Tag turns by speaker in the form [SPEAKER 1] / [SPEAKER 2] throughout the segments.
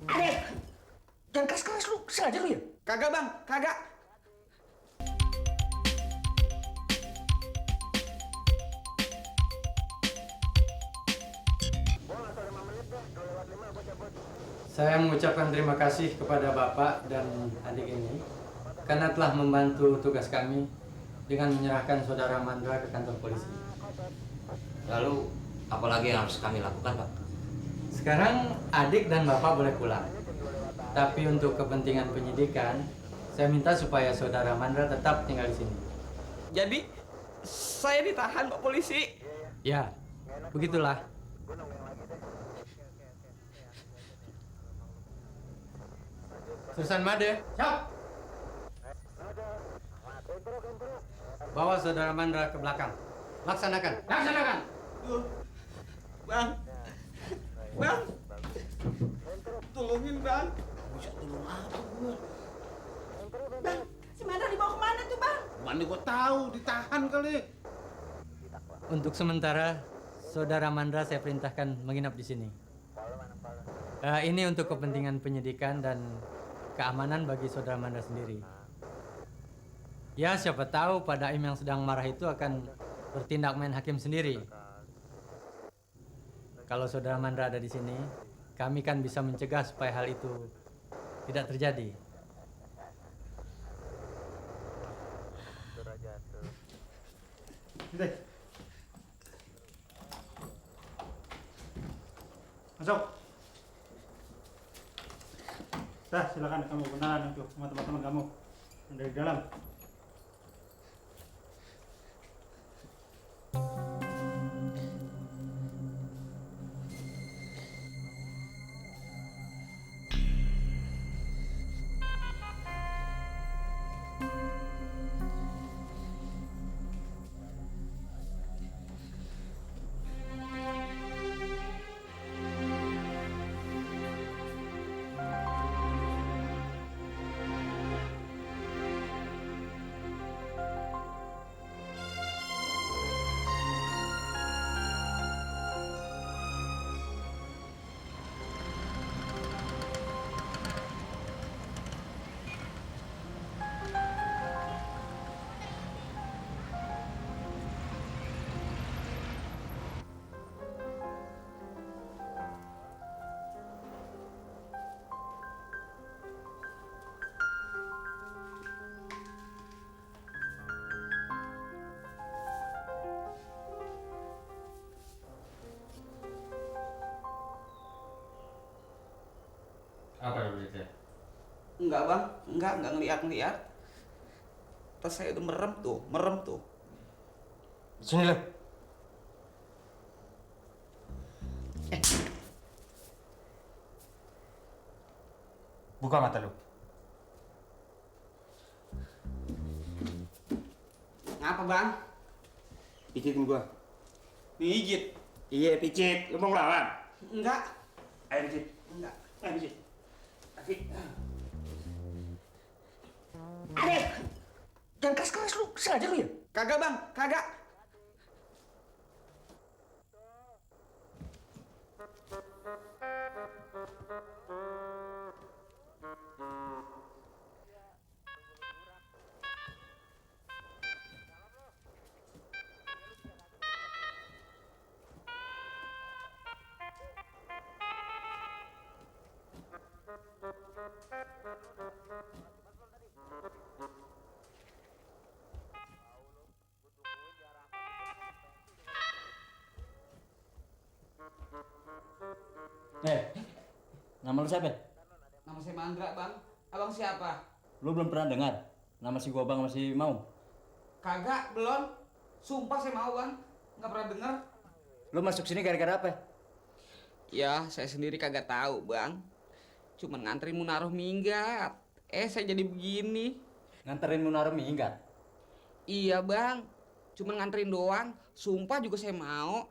[SPEAKER 1] Adik, jangan keras-keras lu, sengaja lu ya?
[SPEAKER 2] Kagak bang, kagak.
[SPEAKER 3] Saya mengucapkan terima kasih kepada Bapak dan adik ini karena telah membantu tugas kami dengan menyerahkan saudara Mandra ke kantor polisi.
[SPEAKER 4] Lalu, apalagi yang harus kami lakukan, Pak?
[SPEAKER 3] Sekarang adik dan Bapak boleh pulang. Tapi untuk kepentingan penyidikan, saya minta supaya saudara Mandra tetap tinggal di sini.
[SPEAKER 2] Jadi, saya ditahan Pak Polisi.
[SPEAKER 3] Ya, begitulah. Susan Made, siap. Bawa saudara Mandra ke belakang. Laksanakan. Laksanakan.
[SPEAKER 2] Bang, bang, tolongin bang.
[SPEAKER 1] Bisa tolong apa gua?
[SPEAKER 5] Bang, si Mandra dibawa kemana tuh bang?
[SPEAKER 1] Mana gua tahu, ditahan kali.
[SPEAKER 3] Untuk sementara, saudara Mandra saya perintahkan menginap di sini. Ini untuk kepentingan penyidikan dan keamanan bagi saudara Mandra sendiri. Ya, siapa tahu Pak Daim yang sedang marah itu akan bertindak main hakim sendiri. Kalau saudara Mandra ada di sini, kami kan bisa mencegah supaya hal itu tidak terjadi.
[SPEAKER 6] Sini. Masuk. Dah, silakan kamu kenalan itu sama teman-teman kamu yang dari dalam.
[SPEAKER 3] Apa itu?
[SPEAKER 2] Enggak bang, enggak ngeliat. Tas saya udah merem tuh.
[SPEAKER 1] Sini lu. Buka mata lu.
[SPEAKER 2] Ngapa bang?
[SPEAKER 1] Pijitin gua.
[SPEAKER 2] Pijit.
[SPEAKER 1] Iya, pijit. Lu mau ngelawan?
[SPEAKER 2] Enggak.
[SPEAKER 1] Ayo pijit.
[SPEAKER 2] Enggak.
[SPEAKER 1] Ayo pijit.
[SPEAKER 2] Asik.
[SPEAKER 1] Adik, jangan keras-keras lu, sengaja lu ya?
[SPEAKER 2] Kagak bang, kagak.
[SPEAKER 7] Nama lu siapa?
[SPEAKER 2] Nama saya Mandra bang. Abang siapa?
[SPEAKER 7] Lu belum pernah dengar nama si Gobang masih mau?
[SPEAKER 2] Kagak, belum. Sumpah saya mau bang. Nggak pernah dengar.
[SPEAKER 7] Lu masuk sini gara-gara apa?
[SPEAKER 2] Ya, saya sendiri kagak tahu bang. Cuman nganterin Munaroh minggat. Saya jadi begini.
[SPEAKER 7] Nganterin Munaro minggat.
[SPEAKER 2] Iya bang. Cuman nganterin doang. Sumpah juga saya mau.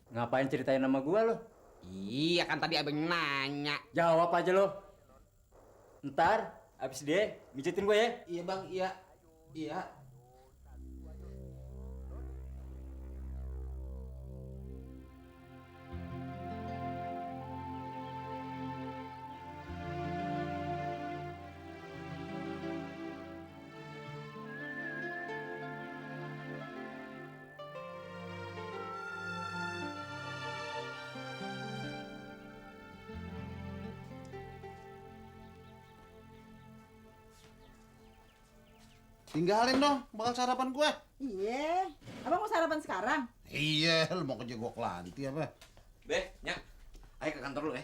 [SPEAKER 7] Ngapain ceritain nama gua lu?
[SPEAKER 2] Iya kan tadi abang nanya.
[SPEAKER 7] Jawab aja lu. Ntar abis dia mijitin gue ya.
[SPEAKER 2] Iya bang, iya. Iya.
[SPEAKER 8] Tinggalin dong, bakal sarapan gue.
[SPEAKER 5] Iya. Abang mau sarapan sekarang?
[SPEAKER 8] Iya, lu mau kejegok lanti apa?
[SPEAKER 4] Be, Nyak, ayo ke kantor lu ya.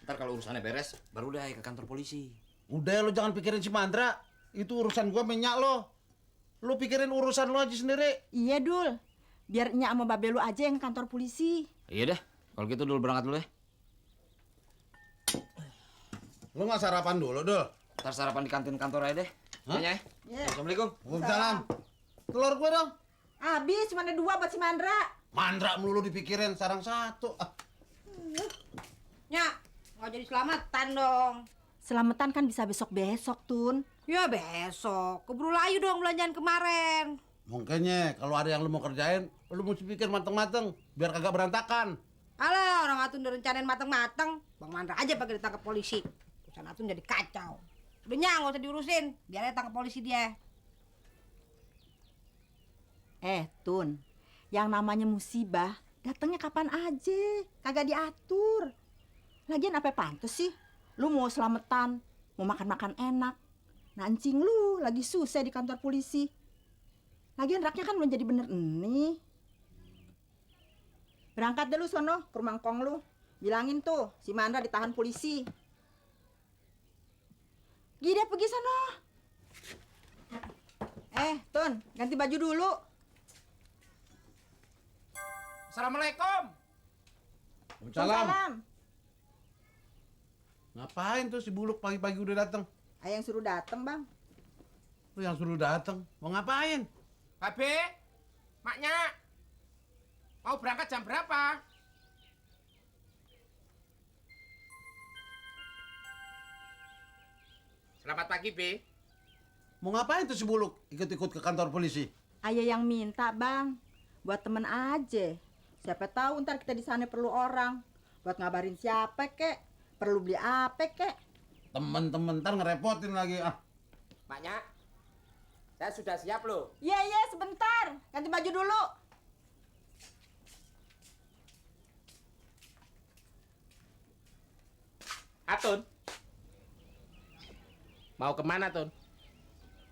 [SPEAKER 4] Ntar kalau urusannya beres, baru deh ayo ke kantor polisi.
[SPEAKER 8] Udah, lu jangan pikirin si Mandra. Itu urusan gue minyak lo. Lu pikirin urusan lu aja sendiri.
[SPEAKER 5] Iya, Dul. Biar Nyak sama Babe lu aja yang kantor polisi.
[SPEAKER 4] Iya deh, kalau gitu dulu berangkat dulu ya.
[SPEAKER 8] Lu nggak sarapan dulu, Dul?
[SPEAKER 4] Ntar sarapan di kantin kantor aja deh.
[SPEAKER 8] Hah?
[SPEAKER 4] Ya,
[SPEAKER 5] Iya.
[SPEAKER 4] Assalamualaikum.
[SPEAKER 8] Waalaikumsalam. Telur gue dong.
[SPEAKER 5] Habis, cuma ada 2 buat si Mandra.
[SPEAKER 8] Mandra melulu dipikirin, sarang satu.
[SPEAKER 9] Nyak, nggak jadi selamatan dong.
[SPEAKER 5] Selamatan kan bisa besok-besok, Tun.
[SPEAKER 9] Ya besok, keburu layu dong belanjaan kemarin.
[SPEAKER 8] Mungkinnya kalau ada yang lu mau kerjain, lu mesti pikir mateng-mateng biar kagak berantakan.
[SPEAKER 9] Alah, orang Atun udah rencanain mateng-mateng. Bang Mandra aja pakai ditangkap polisi. Urusan Atun jadi kacau. Udah Nyak, nggak usah diurusin. Biar aja tangkap polisi dia.
[SPEAKER 5] Tun, yang namanya musibah datangnya kapan aja, kagak diatur. Lagian apa pantes sih? Lu mau selamatan, mau makan-makan enak. Nancing lu lagi susah di kantor polisi. Lagian raknya kan belum jadi bener nih. Berangkat deh lu sono ke rumah ngkong lu. Bilangin tuh si Mandra ditahan polisi. Gida pergi sono. Tun, ganti baju dulu.
[SPEAKER 2] Assalamualaikum.
[SPEAKER 8] Waalaikumsalam. Ngapain tuh si Buluk pagi-pagi udah datang?
[SPEAKER 5] Ayah yang suruh dateng, Bang.
[SPEAKER 8] Lu yang suruh datang, mau ngapain?
[SPEAKER 2] Babe, maknya mau berangkat jam berapa? Selamat pagi, Be.
[SPEAKER 8] Mau ngapain tuh si Buluk ikut-ikut ke kantor polisi?
[SPEAKER 5] Ayah yang minta, Bang. Buat temen aja. Siapa tahu ntar kita di sana perlu orang. Buat ngabarin siapa, kek. Perlu beli apa, kek.
[SPEAKER 8] Temen-temen ntar ngerepotin lagi ah.
[SPEAKER 2] Maknya, saya sudah siap loh.
[SPEAKER 5] Iya, sebentar. Ganti baju dulu.
[SPEAKER 2] Atun, mau kemana, Tun?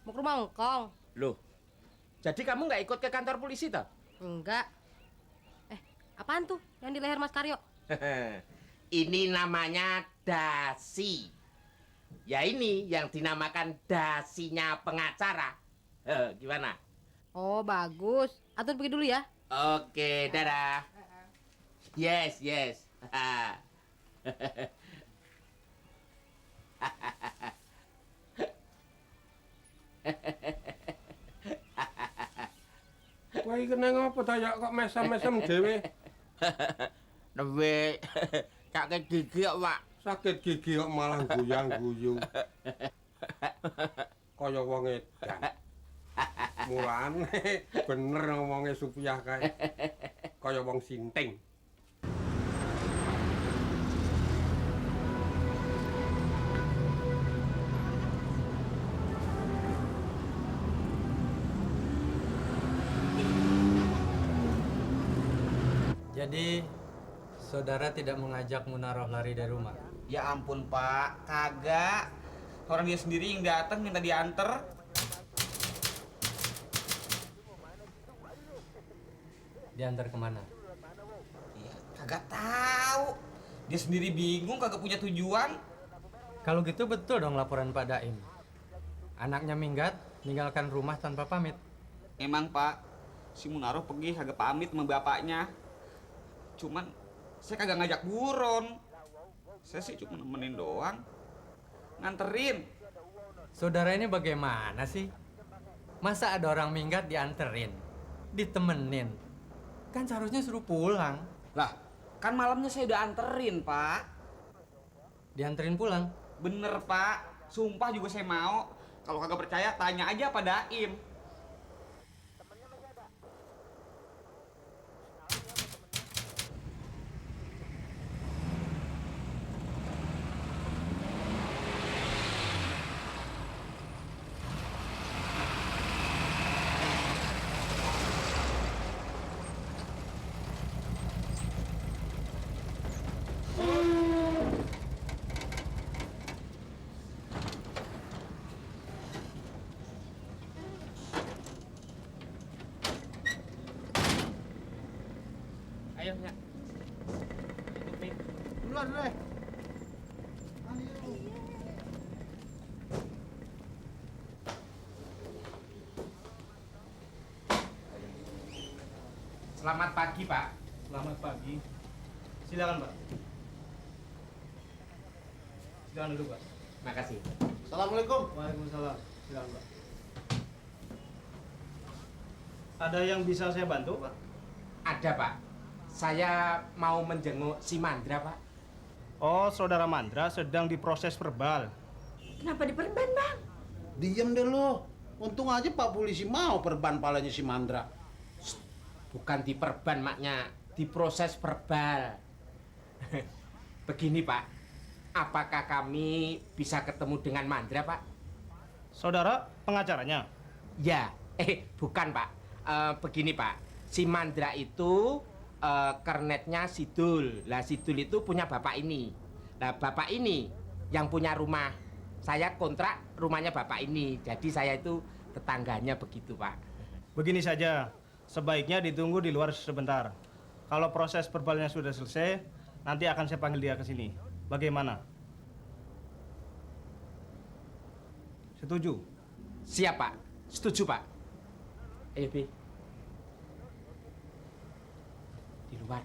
[SPEAKER 9] Mau ke rumah Ngkong?
[SPEAKER 2] Loh, jadi kamu nggak ikut ke kantor polisi, toh?
[SPEAKER 9] Enggak. Apaan tuh yang di leher Mas Karyo?
[SPEAKER 10] Ini namanya dasi. Ya ini yang dinamakan dasinya pengacara. Gimana?
[SPEAKER 9] Oh, bagus. Atun pergi dulu ya.
[SPEAKER 10] Oke, dadah. Yes.
[SPEAKER 11] Kowe iki nang apa ta ya kok mesem-mesem dhewe?
[SPEAKER 10] Newe, sakit gigi kok, Pak.
[SPEAKER 11] Sakit gigi kok malah guyang-guyu. Kaya wong edan. Mulane bener ngomonge Supiah kae. Kaya wong sinting.
[SPEAKER 3] Jadi, saudara tidak mengajak Munaroh lari dari rumah?
[SPEAKER 2] Ya ampun, Pak. Kagak. Orang dia sendiri yang datang minta diantar.
[SPEAKER 3] Diantar kemana?
[SPEAKER 2] Ya, kagak tahu. Dia sendiri bingung, kagak punya tujuan.
[SPEAKER 3] Kalau gitu betul dong laporan Pak Daim. Anaknya minggat, meninggalkan rumah tanpa pamit.
[SPEAKER 2] Emang, Pak, si Munaroh pergi kagak pamit sama bapaknya. Cuman saya kagak ngajak buron. Saya sih cuma nemenin doang. Nganterin.
[SPEAKER 3] Saudara ini bagaimana sih? Masa ada orang minggat dianterin? Ditemenin? Kan seharusnya suruh pulang.
[SPEAKER 2] Lah, kan malamnya saya udah anterin, Pak.
[SPEAKER 3] Dianterin pulang?
[SPEAKER 2] Bener, Pak. Sumpah juga saya mau. Kalau kagak percaya, tanya aja Pak Daim.
[SPEAKER 8] Duluan deh.
[SPEAKER 10] Selamat pagi, Pak.
[SPEAKER 6] Selamat pagi. Silakan, Pak. Silakan duduk, Pak.
[SPEAKER 10] Makasih.
[SPEAKER 8] Assalamualaikum.
[SPEAKER 6] Waalaikumsalam. Silakan, Pak. Ada yang bisa saya bantu, Pak?
[SPEAKER 10] Ada, Pak. Saya mau menjenguk si Mandra, Pak.
[SPEAKER 6] Oh, saudara Mandra sedang diproses verbal.
[SPEAKER 5] Kenapa diperban, Bang?
[SPEAKER 8] Diam deh lo. Untung aja Pak Polisi mau perban palanya si Mandra.
[SPEAKER 10] Bukan diperban, maknya. Diproses verbal. Begini, Pak. Apakah kami bisa ketemu dengan Mandra, Pak?
[SPEAKER 6] Saudara pengacaranya?
[SPEAKER 10] Ya. Bukan, Pak. Begini, Pak. Si Mandra itu kernetnya Sidul. Lah, Sidul itu punya bapak ini. Nah, bapak ini yang punya rumah. Saya kontrak rumahnya bapak ini. Jadi saya itu tetangganya begitu, Pak.
[SPEAKER 6] Begini saja, sebaiknya ditunggu di luar sebentar. Kalau proses verbalnya sudah selesai, nanti akan saya panggil dia ke sini. Bagaimana? Setuju?
[SPEAKER 10] Siap, Pak. Setuju, Pak. Ayo, Bi. Di luar.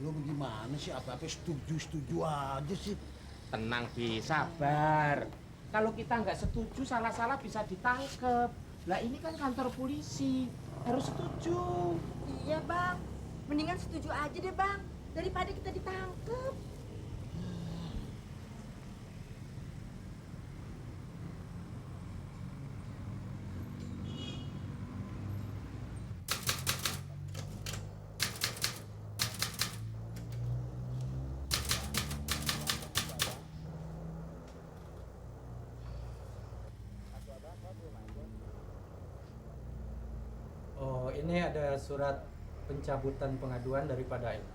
[SPEAKER 8] Lo bagaimana sih? Apa-apa setuju-setuju aja sih.
[SPEAKER 10] Tenang, Bi. Sabar. Kalau kita nggak setuju, salah-salah bisa ditangkep. Lah, ini kan kantor polisi. Harus setuju.
[SPEAKER 5] Iya, Bang. Mendingan setuju aja deh, Bang. Daripada kita ditangkep.
[SPEAKER 3] Oh, ini ada surat pencabutan pengaduan daripada Im.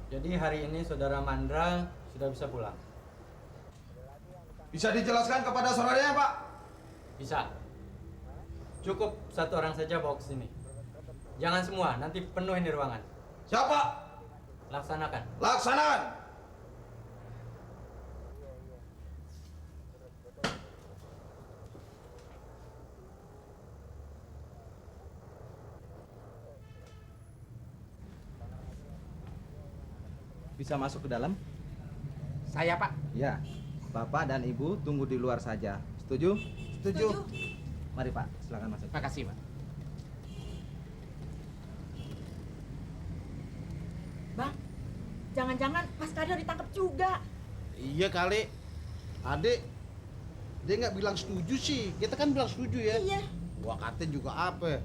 [SPEAKER 3] Jadi hari ini saudara Mandra sudah bisa pulang.
[SPEAKER 2] Bisa dijelaskan kepada saudaranya, Pak?
[SPEAKER 3] Bisa. Cukup satu orang saja bawa ke sini. Jangan semua, nanti penuh ini ruangan.
[SPEAKER 2] Siapa?
[SPEAKER 3] Laksanakan.
[SPEAKER 2] Laksanakan.
[SPEAKER 12] Bisa masuk ke dalam?
[SPEAKER 10] Saya, Pak.
[SPEAKER 12] Ya. Bapak dan Ibu tunggu di luar saja. Setuju?
[SPEAKER 8] Setuju.
[SPEAKER 12] Mari, Pak. Silakan masuk.
[SPEAKER 10] Makasih, Pak.
[SPEAKER 5] Bang, jangan-jangan Mas Karyo ditangkap juga.
[SPEAKER 8] Iya kali. Adik, dia nggak bilang setuju sih. Kita kan bilang setuju ya.
[SPEAKER 5] Iya.
[SPEAKER 8] Gua katain juga apa?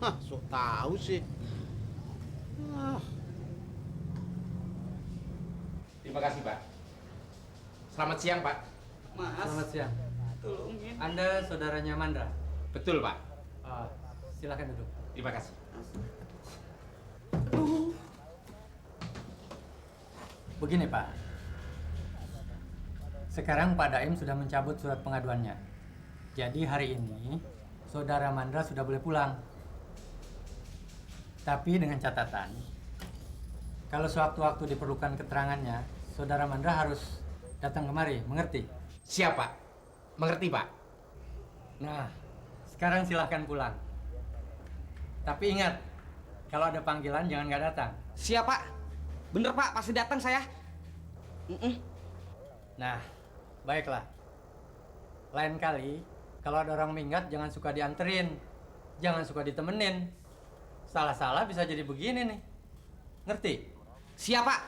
[SPEAKER 8] Hah, sok tahu sih. Ah.
[SPEAKER 10] Terima kasih, Pak. Selamat siang, Pak.
[SPEAKER 2] Mas,
[SPEAKER 3] Selamat siang.
[SPEAKER 2] tolongin.
[SPEAKER 3] Anda saudaranya Mandra?
[SPEAKER 10] Betul, Pak.
[SPEAKER 3] Silakan duduk.
[SPEAKER 10] Terima kasih.
[SPEAKER 3] Begini, Pak. Sekarang Pak Daim sudah mencabut surat pengaduannya. Jadi hari ini saudara Mandra sudah boleh pulang. Tapi dengan catatan, kalau sewaktu-waktu diperlukan keterangannya, saudara Mandra harus datang kemari, mengerti?
[SPEAKER 10] Siap, Pak. Mengerti, Pak.
[SPEAKER 3] Nah, sekarang silahkan pulang. Tapi ingat, kalau ada panggilan jangan nggak datang.
[SPEAKER 2] Siap, Pak. Bener, Pak. Pasti datang saya.
[SPEAKER 3] Nah, baiklah. Lain kali, kalau ada orang minggat jangan suka dianterin. Jangan suka ditemenin. Salah-salah bisa jadi begini nih. Ngerti?
[SPEAKER 2] Siap, Pak.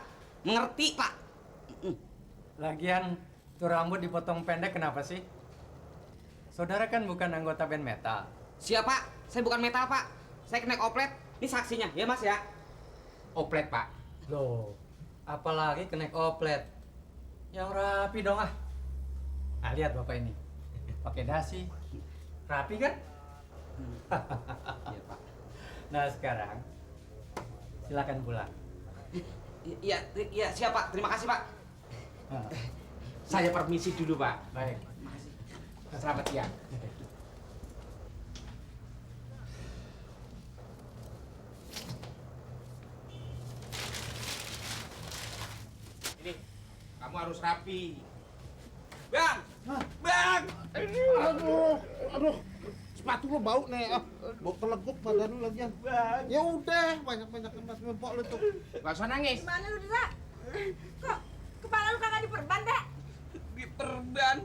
[SPEAKER 2] Mengerti, Pak.
[SPEAKER 3] Lagian, tuh rambut dipotong pendek kenapa sih? Saudara kan bukan anggota band metal.
[SPEAKER 2] Siap, Pak. Saya bukan metal, Pak. Saya kena oplet. Ini saksinya, ya, Mas ya?
[SPEAKER 10] Oplet, Pak.
[SPEAKER 3] Loh, apalagi kena oplet. Yang rapi dong ah. Ah, lihat Bapak ini. Pakai dasi. Rapi kan?
[SPEAKER 2] Iya, Pak.
[SPEAKER 3] Nah, sekarang silakan pulang.
[SPEAKER 2] Iya, iya, siap, Pak. Terima kasih, Pak.
[SPEAKER 10] Saya permisi dulu, Pak.
[SPEAKER 3] Baik.
[SPEAKER 10] Selamat siang. Kamu harus rapi.
[SPEAKER 2] Bang! Bang!
[SPEAKER 8] Aduh, sepatu lo bau nih. Bau teleguk badan lu lagian. Ya udah, banyak-banyak emas ngempok lu tuh.
[SPEAKER 10] Gak usah nangis.
[SPEAKER 5] Gimana lu, Dra? Kok kepala lu kagak diperban, Dek?
[SPEAKER 2] Diperban?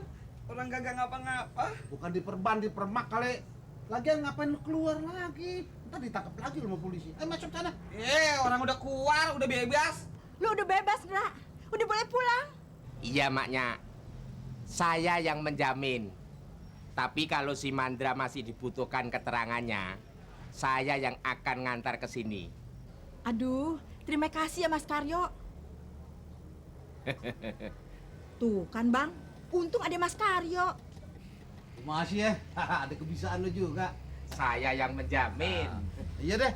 [SPEAKER 2] Orang kagak ngapa-ngapa.
[SPEAKER 8] Bukan diperban, dipermak kali. Lagian ngapain lu keluar lagi? Ntar ditangkap lagi lu sama polisi. Ayo masuk sana.
[SPEAKER 2] Orang udah keluar, udah bebas.
[SPEAKER 5] Lu udah bebas, Dra. Udah boleh pulang.
[SPEAKER 10] Iya, maknya. Saya yang menjamin. Tapi kalau si Mandra masih dibutuhkan keterangannya, saya yang akan ngantar ke sini.
[SPEAKER 5] Aduh, terima kasih ya Mas Karyo. Tuh kan Bang, untung ada Mas Karyo.
[SPEAKER 8] Makasih ya, ada kebisaan lu juga.
[SPEAKER 10] Saya yang menjamin.
[SPEAKER 8] Iya deh,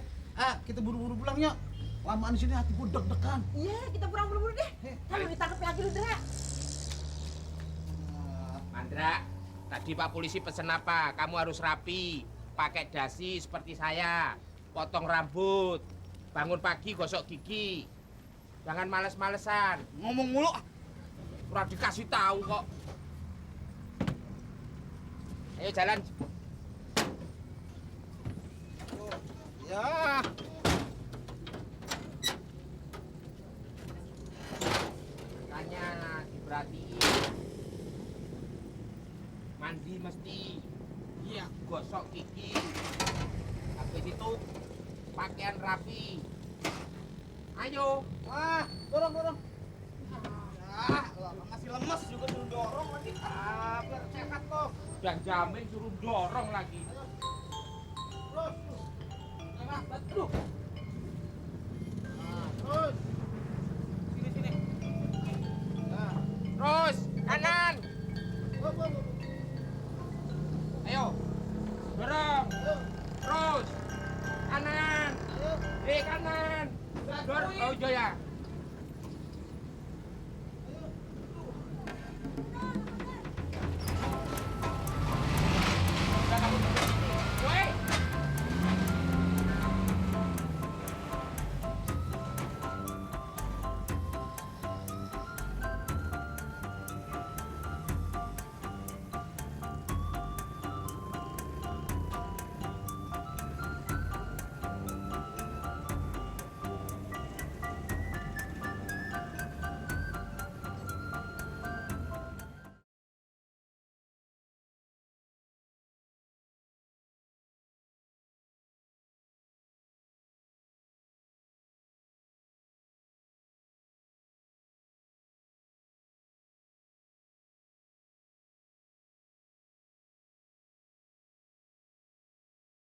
[SPEAKER 8] kita buru-buru pulang yuk. Lamaan di sini hati gue deg-degan.
[SPEAKER 5] Iya, kita pulang buru-buru deh. Kalau ditangkap lagi lu, Dra.
[SPEAKER 10] Mandra, tadi Pak Polisi pesen apa? Kamu harus rapi, pakai dasi seperti saya, potong rambut, bangun pagi gosok gigi, jangan males-malesan.
[SPEAKER 2] Ngomong mulu.
[SPEAKER 10] Kurang dikasih tahu kok. Ayo jalan.
[SPEAKER 8] Ya.
[SPEAKER 10] Makanya diperhatiin. Mandi mesti. Iya, gosok gigi. Habis itu pakaian rapi. Ayo.
[SPEAKER 8] Dorong.
[SPEAKER 2] Masih lemes juga suruh dorong lagi.
[SPEAKER 10] Biar sehat loh. Dan jamin suruh dorong lagi.
[SPEAKER 8] Terus.
[SPEAKER 10] Betul.
[SPEAKER 8] Terus.
[SPEAKER 10] Sini. Terus, kanan. Ayo. Dorong. Terus. Kanan. Kanan. Dorong. Oh, iya ya.